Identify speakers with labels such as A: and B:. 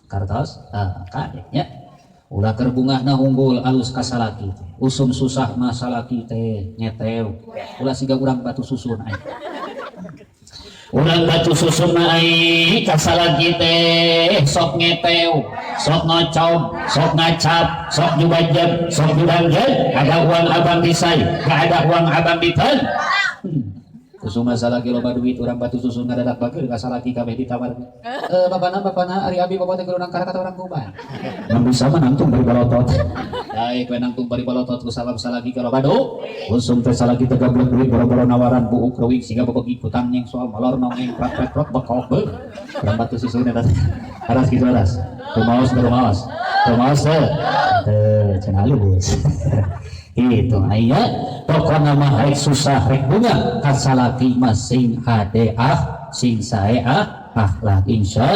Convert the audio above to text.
A: Kartos ah kade nya ulah keur bungahna unggul alus ka salaki teh. Usum susah mah salaki teh nyetew. Ulah siga urang batu susun ai. Urang batu susun mah ai ka salaki teh sok ngetew, sok ngocob, sok ngacap, sok jubajab, sok judangjeun, ada uang abang disai, gak ada uang abang diten. Usum salaki loba duit urang batu susun ngadadak bageur ka salaki kabeh ditawarkeun. Eh bapana bapana ari abi bapak teh kudu nangkara kata urang kumaha. Mun bisa mah nangtung bari balotot. Daek we nangtung bari balotot ku sabab salaki ka loba duit. Usum teh salaki teh gablek duit boro-boro nawaran buuk reuing siga bebegi kutang nyeng soal molor nongeng prak prak prok bekok beuh. Urang batu susun eta teh. Aras kitu aras. Rumaos rumaos. Rumaos teh. Teu cenah halus. Itu aya pokona mah rek susah rek bunga ka salaki mah sing hade ah sing sae ah akhlak insya.